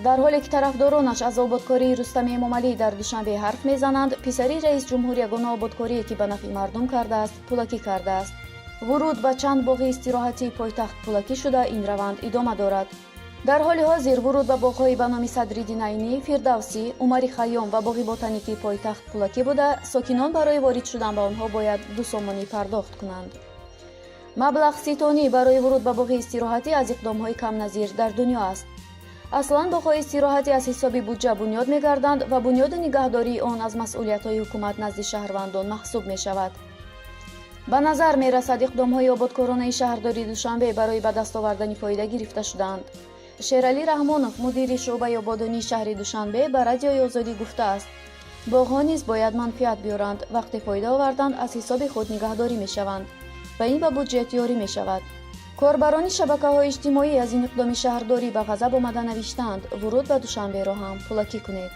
Дар ҳоле ки тарафдоронаш аз ободкории Рустами Эмомалӣ дар Душанбе ҳарф мезананд, писари раисҷумҳур ягона ободкорие, ки ба нафъи мардум кардааст, пулакӣ кардааст. Вуруд ба чанд боғи истироҳатии пойтахт пулакӣ шуда, ин раванд идома дорад. Дар ҳоли ҳозир вуруд ба боғҳои ба номи Садриддин Айнӣ, Фирдавсӣ, Умари Хайём ва боғи ботаникии пойтахт пулакӣ буда, сокинон барои ворид шудан ба онҳо бояд 2 сомонӣ пардохт кунанд. Маблағситонӣ барои вуруд ба боғи истироҳатӣ аз иқдомҳои камназир дар дунё аст. Аслан боғҳои истироҳатӣ аз ҳисоби буҷа бунёд мегарданд ва бунёду нигаҳдории он аз масъулиятҳои ҳукумат назди шаҳрвандон маҳсуб мешавад. Ба назар мерасад, иқдомҳои ободкоронаи шаҳрдории Душанбе барои ба даст овардани фоида гирифта шудаанд. Шералӣ Раҳмонов, мудири шӯъбаи ободонии шаҳри Душанбе, ба Радиои Озодӣ гуфтааст, боғҳо низ бояд манфиат биёранд. Вақте фоида оварданд, аз ҳисоби худ нигаҳдорӣ мешаванд ва ин ба буҷет ёрӣ мешавад. Корбарони шабакаҳои иҷтимоӣ аз ин иқдоми шаҳрдорӣ ба ғазаб омада навиштаанд: «Вуруд ба Душанберо ҳам пулакӣ кунед».